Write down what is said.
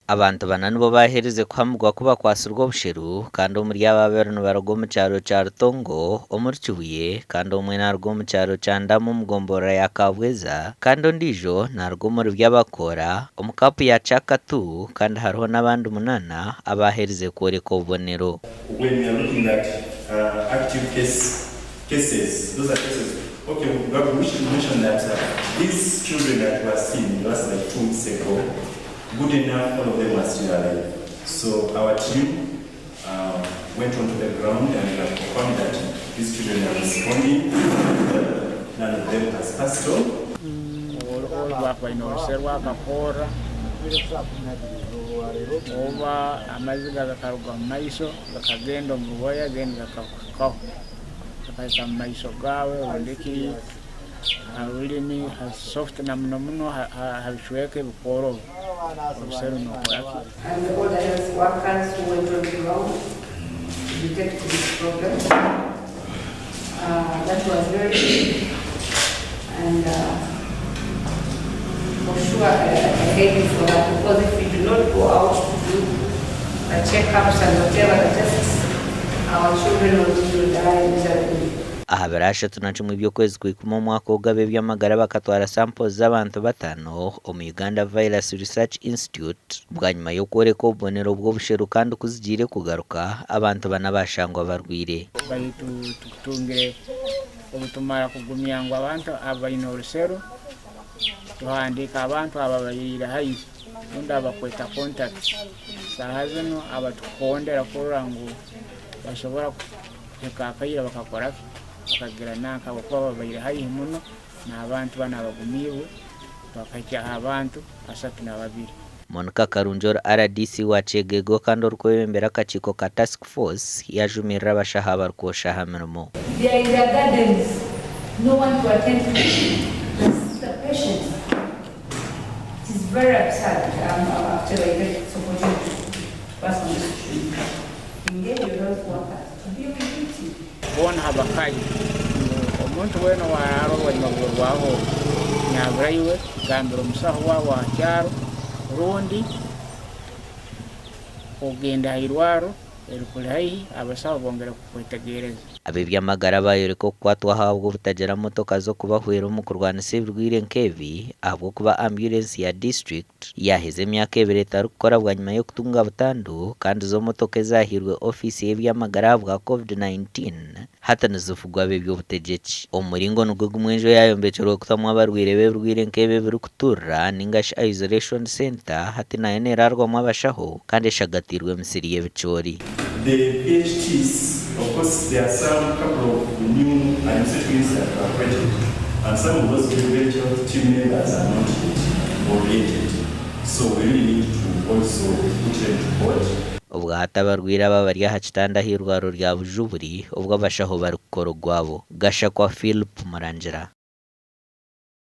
Abantu bana nibo baaherize kuhamibwa ku bakwatsirwe obusheru kandi omuri aba ababiri nibaruga omu kyaro kya Rutongo omuri Kibuye kandi omwe naaruga omu kyaro kya Ndamu omu gomborora ya Kabweza kandi ondiijo naaruga omuri Byabakoora omu kaapu ya Kyakatu kandi hariho n'abandi munaana abaaherize kworeka obubonero. When we are looking at active case cases, those are cases, okay, we should mention that these children that were seen just like 2 weeks ago, good enough, all of them are still alive. So our team went onto the ground and we have confirmed that these children are responding. None of them has passed on. Olwakuba oruse rwakakorra oba amaizi gakaruga mu maiso gakagenda omu rwoya, then gakakuhikaho, gakahika mu maiso gaawe rundi ha rulimi ha soft, na muno muno ha bicweka ebikworoba oruseru nokoraki. And all the health workers who went on the ground to detect this problem. That was very big. And for sure, I thank you for that, because if we do not go out to do the checkups and whatever the tests, our children will still die miserably. Aha biro 31 by'okwezi kwikumi omwaka ogu, ab'ebyamagara bakatwara samples z'abantu 5 omu Uganda Virus Research Institute bwanyima y'okworeka obubonero bw'obusheru, kandi kuzigiire kugaruka abantu bana bashangwa barwire. Baitu tukutungire obutumara kugumya ngu abantu abaine oruseru, tuhandiika abantu ababairiire haihi rundi abakweta contacts. Saaha zinu abatukuhondera kurora ngu basobora kuhika akaire bakakoraki, bakagira nanka, habwokuba babaire haihi muno n'abantu banu abagumiibwe. Twakahikyaho abantu 32. Monica Karungi, ori RDC wa Kyegegwa kandi orikwebembera akakiiko ka task force, yajumirira abashaho abarikwosha aha mirimo. They are in their gardens, no one to attend to the patients. It is very absurd. Actually, I take this opportunity to pass on this to you. Engage your health workers to be on duty. Boona habakayi ngu omuntu weena owarara orwanyuma bwerwaho nyaburaiwe, gambira omusaho waawe wa kyaro rundi ogenda ha irwaro erikuri haihi, abasaho bongere kukwetegereza. Ab'ebyamagara bayoreka okukwatwaho ahabw'obutagira motoka z'okubahwera omu kurwanisa ebirwaire nk'ebi, ahabw'okuba ambulensi ya district yaheza emyaka 2 etarikukora bwanyima y'okutunga butandu, kandi zo motoka ezahirwe ofiisi y'ebyamagara ahabwa COVID-19 hati nizivugwa ab'eby'obutegyeki. Omu muringo nigwo gumwe, enju eyayombekirwe kutamu abarwaire b'ebirwaire nk'ebi ebirikuturira ningashi isolation center hati nayo nerarwamu abashaho kandi eshagatirwe emisiri y'ebicoori. The PHTs, of course, there are some couple of new administrative units that were created, and some of those village health team members are not yet oriented. So we really need to also put them to board. Obwo hati abarwaire aba bari aha kitanda aha irwaro rya Bujuburi, obwo abashaho barikukora ogwabo. Gashakwa Philip Murangira.